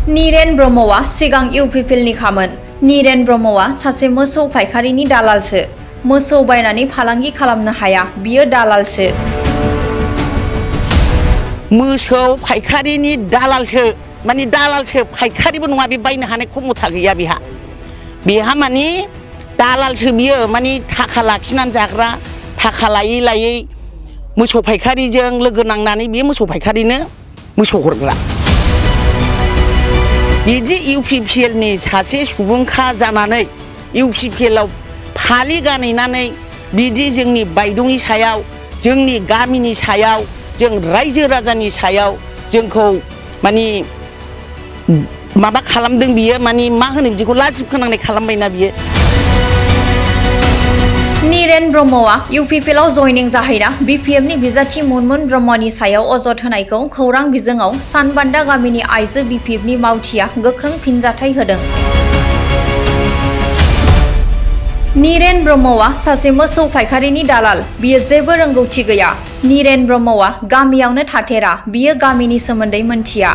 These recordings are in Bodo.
नीरेन ब्रह्मआ सिगां इउपिपिएलनि खामोन। नीरेन ब्रह्मआ सासे मोसौ फायखारिनि दालालसो। मोसौ बायनानै फालांगि खालामनो हाया, बियो दालालसो। मोसौ फायखारिनि दालालसो, माने दालालसो, फायखारिबो नङा, बे बायनो हानाय खमथा गैया बेहा। बेहा माने दालालसो बियो, माने थाखा लाखिनानै जाग्रा, थाखा लायै लायै मोसौ फायखारिजों लोगो नांनानै बे मोसौ फायखारिनो मोसौ हरग्रा। बिदि इउपिपिएलनि सासे सुबुंखा जानानै इउपिपिएलआव फालि गानहैनानै बिदि जोंनि बायद'नि सायाव, जोंनि गामिनि सायाव, जों रायजो राजानि सायाव जोंखौ माने माबा खालामदों बियो, माने मा होनो बिदिखौ लाजिब फोनांनाय खालामबायना बियो। नीरेन ब्रह्मआ इउपिपिएलआव जयनिं जाहैना बिपिएफनि बिजाथि मुनमुन ब्रह्मनि सायाव अजद होनायखौ खौरां बिजोङाव सानबान्दा गामिनि आइजो बिपिएफनि मावथिया गोख्रों फिनजाथाय होदों। नीरेन ब्रह्मआ सासे मोसौ फायखारिनि दालाल, बियो जेबो रोंगौथि गैया। नीरेन ब्रह्मआ गामियावनो थाथेरा, बियो गामिनि सोमोन्दै मोनथिया।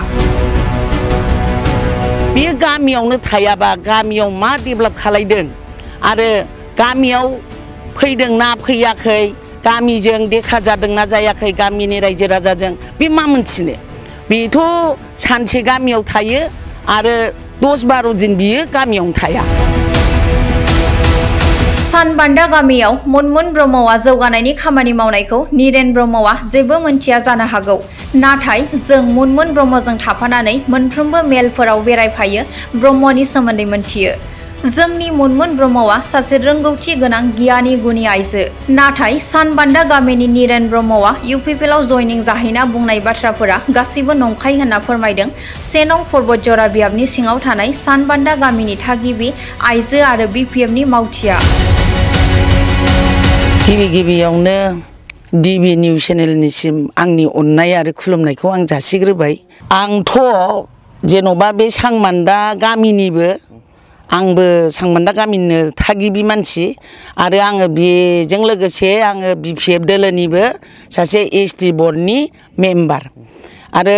बियो गामियावनो थायाबा गामियाव मा डेभेलप खालायदों आरो गामियाव फैदोंना फैयाखै, गामिजों देखा जादोंना जायाखै, गामिनि रायजो राजाजों, बे मा मोनथिनो। बेथ' सानसे गामियाव थायो आरो 10-12 दिन बियो गामियावनो थाया। सानबान्दा गामियाव मुनमुन ब्रह्मआ जौगानायनि खामानि मावनायखौ नीरेन ब्रह्मआ जेबो मोनथिया जानो हागौ। नाथाय जों मुनमुन ब्रह्मजों थाफानानै मोनफ्रोमबो मेलफोराव बेरायफायो, ब्रह्मनि सोमोन्दै मोनथियो। जोंनि मुनमुन ब्रह्मआ सासे रोंगौथि गोनां गियानि गुनि आइजो। नाथाय सानबान्दा गामिनि नीरेन ब्रह्मआ इउपिपिएलआव जयनिं जाहैना बुंनाय बाथ्राफोरा गासिबो नंखाय होनना फोरमायदों 1 नं पर्बतजरा बियाबनि सिङाव थानाय सानबान्दा गामिनि थागिबि आइजो आरो बिपिएफनि मावथिया। गिबियावनो डिबि निउस चेनेलनिसिम आंनि अननाय आरो खुलुमनायखौ आं जासिग्रोबाय। आंथ' जेन'बा बे सांमान्दा गामिनिबो, आंबो सांमान्दा गामिनिनो थागिबि मानसि आरो आङो बेजों लोगोसे आङो बिपिएफ दोलोनिबो सासे एसटि बर्डनि मेम्बार आरो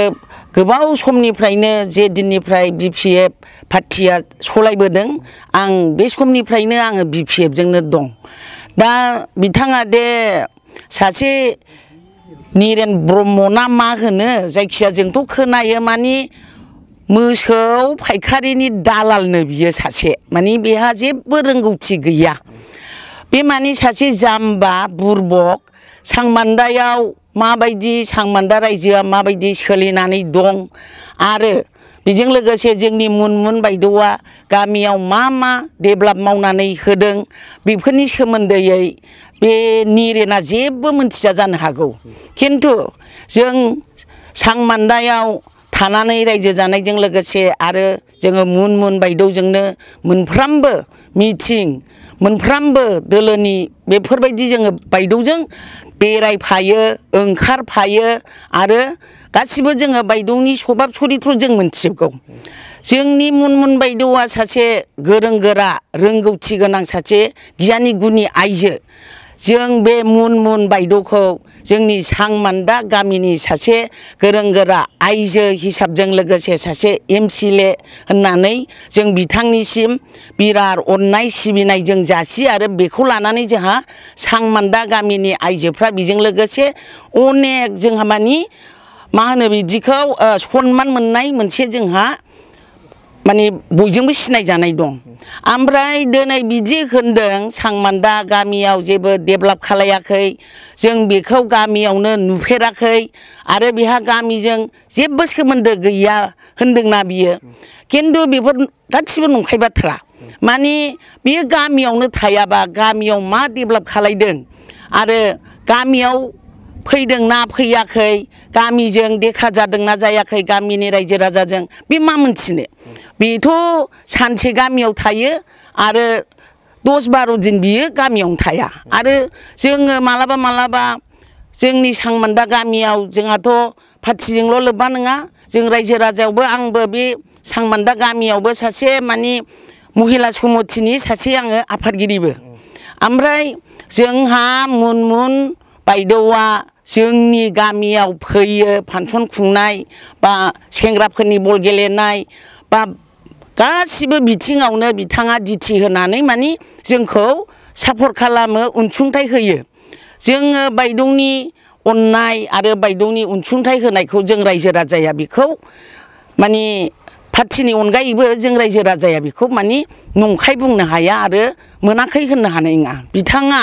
गोबाव समनिफ्रायनो जे दिननिफ्राय बिपिएफ पार्टिया सलायबोदों, आं बे समनिफ्रायनो आङो बिपिएफजोंनो दं। दा बिथाङा दे सासे नीरेन ब्रह्म ना मा होनो, जायखिया जोंथ' खोनायो माने मोसौ फायखारिनि दालालनो बियो सासे, माने बेहा जेबो रोंगौथि गैया। बे माने सासे जाम्बा बुरबक, सांमान्दायाव माबायदि, सांमान्दा रायजोआ माबायदि सोलिनानै दं आरो बेजों लोगोसे जोंनि मुनमुन बायद'आ गामियाव मा मा डेभेलप मावनानै होदों, बेफोरनि सोमोन्दैयै बे नीरेना जेबो मोनथिया जानो हागौ। खिन्थु जों सांमान्दायाव थानानै रायजो जानायजों लोगोसे आरो जोङो मुनमुन बायद'जोंनो मोनफ्रामबो मिटिं, मोनफ्रामबो दोलोनि बेफोरबायदि जोङो बायद'जों बेरायफायो, ओंखारफायो आरो गासिबो जोङो बायद'नि सभाब सरित्र जों मोनथिजोबगौ। जोंनि मुनमुन बायद'आ सासे गोरों गोरा, रोंगौथि गोनां सासे गियानि गुनि आइजो। जों बे मुनमुन बायद'खौ जोंनि सांमान्दा गामिनि सासे गोरों गोरा आइजो हिसाबजों लोगोसे सासे एमसिएलए होननानै जों बिथांनिसिम बिराद अननाय सिबिनाय जों जासि आरो बेखौ लानानै जोंहा सांमान्दा गामिनि आइजोफ्रा बेजों लोगोसे अनेक जोंहा मानि मा होनो बिदिखौ सनमान मोननाय मोनसे जोंहा माने बयजोंबो सिनायजानाय दं। ओमफ्राय दिनै बिदि होनदों सांमान्दा गामियाव जेबो डेभेलप खालायाखै, जों बेखौ गामियावनो नुफेराखै आरो बेहा गामिजों जेबो सोमोन्दो गैया होनदोंना बियो। खिन्थु बेफोर गासिबो नंखाय बाथ्रा। माने बियो गामियावनो थायाबा गामियाव मा डेभेलप खालायदों आरो गामियाव फैदोंना फैयाखै, गामिजों देखा जादोंना जायाखै, गामिनि रायजो राजाजों, बे मा मोनथिनो। बेथ' सानसे गामियाव थायो आरो 10-12 दिन बियो गामियावनो थाया। आरो जोङो मालाबा मालाबा जोंनि सांमान्दा गामियाव जोंहाथ' पार्टिजोंल' लोब्बा नङा, जों रायजो राजायावबो आंबो बे सांमान्दा गामियावबो सासे माने महिला समितिनि सासे आङो आफादगिरिबो। ओमफ्राय जोंहा मुनमुन बायद'आ जोंनि गामियाव फैयो फांसन खुंनाय बा सेंग्राफोरनि बल गेलेनाय बा गासिबो बिथिङावनो बिथाङा दिथि होनानै मानि जोंखौ सापर्ट खालामो अनसुंथाइ होयो जोङो बायद'नि अननाय आरो बायद'नि अनसुंथाइ होनायखौ जों रायजो राजाया बेखौ मानि पार्टिनि अनगायैबो जों रायजो राजाया बेखौ मानि नंखाय बुंनो हाया आरो मोनाखै होननो हानाय नङा बिथाङा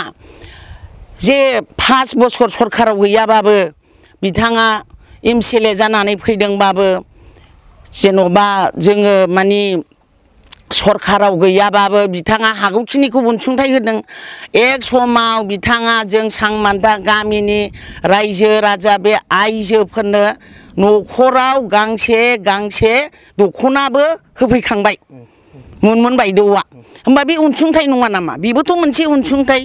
जे 5 बोसोर सरकाराव गैयाबाबो बिथाङा MCLA जानानै फैदोंबाबो जेन'बा जोङो मानि सरकाराव गैयाबाबो बिथाङा हागौखिनिखौ अनसुंथाइ होदों एक समाव बिथाङा जों सांमान्दा गामिनि रायजो राजा बे आइजोफोरनो न'खराव गांसे गांसे दख'नाबो होफैखांबाय मुनमुन बायद'आ होमबा बे अनसुंथाइ नङा नामा बेबोथ' मोनसे अनसुंथाइ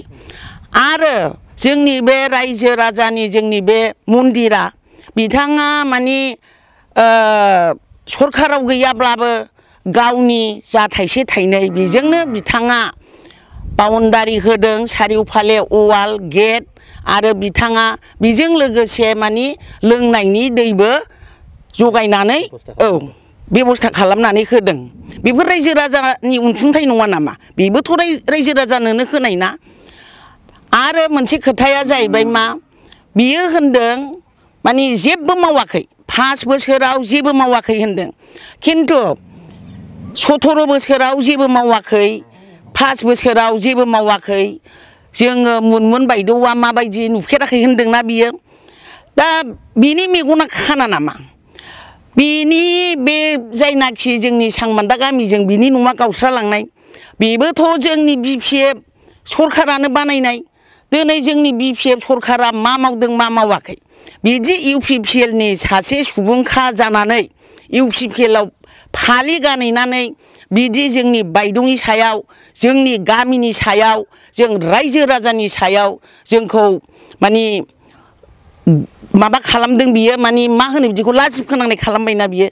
आरो जोंनि बे रायजो राजानि जोंनि बे मन्दिरा बिथाङा मानि सरकाराव गैयाब्लाबो गावनि जा थाइसे थाइनै बेजोंनो बिथाङा बाउन्डारि होदों सारिय'फाले वाल गेट आरो बिथाङा बेजों लोगोसे मानि लोंनायनि दैबो जगायनानै बेबस्था खालामनानै होदों बेफोर रायजो राजानि अनसुंथाइ नङा नामा बेबोथ' रायजो राजानोनो होनाय ना आरो मोनसे खोथाया जाहैबाय मा बियो होनदों मानि जेबो मावाखै 5 बोसोराव जेबो मावाखै होनदों खिन्थु 17 बोसोराव जेबो मावाखै 5 बोसोराव जेबो मावाखै जोङो मुनमुन बायद'आ माबायदि नुफेराखै होनदोंना बियो दा बिनि मेगना खाना नामा बिनि बे जायनाखि जोंनि सांमान्दा गामिजों बिनि न'आ गावस्रालांनाय बेबोथ' जोंनि BPF सरकारानो बानायनाय दिनै जोंनि BPF सरकारा मा मावदों मा मावाखै बिदि UPPL नि सासे सुबुंखा जानानै UPPL आव फालि गानहैनानै बिदि जोंनि बायद'नि सायाव जोंनि गामिनि सायाव जों रायजो राजानि सायाव जोंखौ मानि माबा खालामदों बियो मानि मा होनो बिदिखौ लाजिब फोनांनाय खालामबायना बियो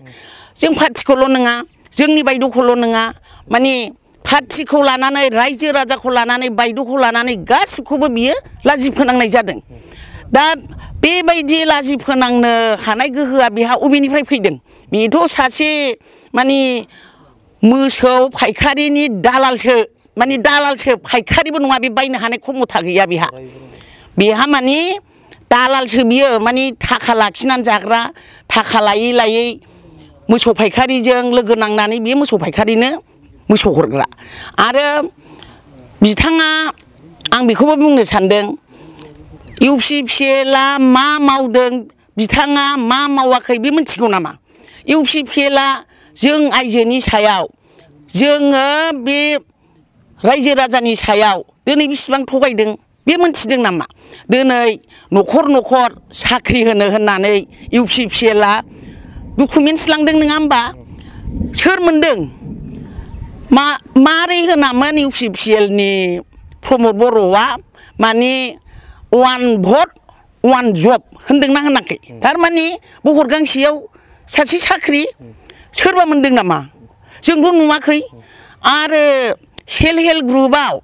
जों पार्टिखौल' नङा जोंनि बायद'खौल' नङा मानि पार्टिखौ लानानै रायजो राजाखौ लानानै बायद'खौ लानानै गासिबखौबो बियो लाजिब फोनांनाय जादों दा बेबायदि लाजिब फोनांनो हानाय गोहोआ बेहा अबेनिफ्राय फैदों बेथ' सासे मानि मोसौ फायखारिनि दालालसो फायखारिबो नङा बे बायनो हानाय खमथा गैया बेहा मानि दालालसो बियो मानि थाखा लाखिनानै जाग्रा थाखा लायै लायै मोसौ फायखारिजों लोगो नांनानै बे मोसौ फायखारिनो मोसौ हरग्रा आरो बिथाङा आं बेखौबो बुंनो सानदों UPPL आ मा मावदों बिथाङा मा मावाखै बे मिथिगौ नामा UPPL आ जों आइजोनि सायाव जोङो बे रायजो राजानि सायाव दिनै बिसिबां थगायदों बे मिथिदों नामा दिनै न'खर न'खर साख्रि होनो होननानै UPPL आ डकुमेन्टस लांदों नङा होमबा सोर मोनदों मारै होनामोन UPPL नि प्रमद बर'आ माने 1 भट 1 जब होनदोंना होनाखै थारमाने बहर गांसेयाव सासे साख्रि सोरबा मोनदों नामा जोंबो नुवाखै आरो सेल्फ हेल्प ग्रुपआव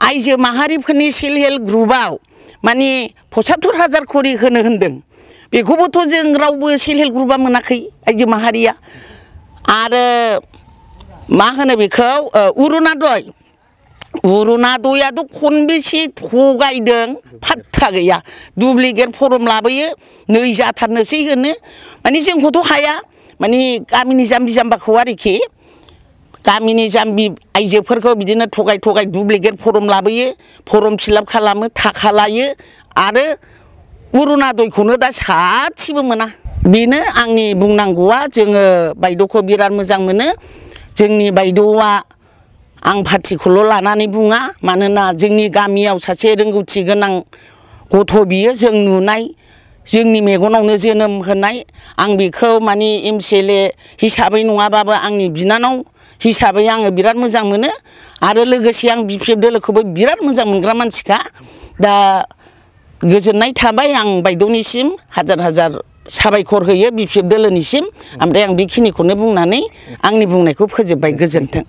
आइजो माहारिफोरनि सेल्फ हेल्प ग्रुपआव माने 75,000 खरि होनो होनदों बेखौबोथ' जों रावबो सेल्फ हेल्प ग्रुपआ मोनाखै आइजो माहारिया आरो मा होनो बेखौ अरुणादयाथ' खनबेसे थगायदों फात्ता गैया दुप्लिकेट फर्म लाबोयो नै जाथारनोसै होनो माने जोंखौथ' हाया माने गामिनि जाम्बि जाम्बाखौ आरोखि गामिनि जाम्बि आइजोफोरखौ बिदिनो थगाय दुप्लिकेट फर्म लाबोयो फर्म फिलआप खालामो थाखा लायो आरो अरुणादयखौनो दा सासेबो मोना बेनो आंनि बुंनांगौआ जोङो बायद'खौ बिराद मोजां मोनो जोंनि बायद'आ आं पार्टिखौल' लानानै बुङा मानोना जोंनि गामियाव सासे रोंगौथि गोनां गथ' बियो जों नुनाय जोंनि मेगनावनो जोनोम होनाय आं बेखौ माने MCLA हिसाबै नङाबाबो आंनि बिनानाव हिसाबै आङो बिराद मोजां मोनो आरो लोगोसे आं BPF दोलोखौबो बिराद मोजां मोनग्रा मानसिखा दा गोजोननाय थाबाय आं बायद'निसिम हाजार साबायखर होयो BPF दोलोनिसिम ओमफ्राय आं बेखिनिखौनो बुंनानै आंनि बुंनायखौ फोजोबबाय गोजोन्थों।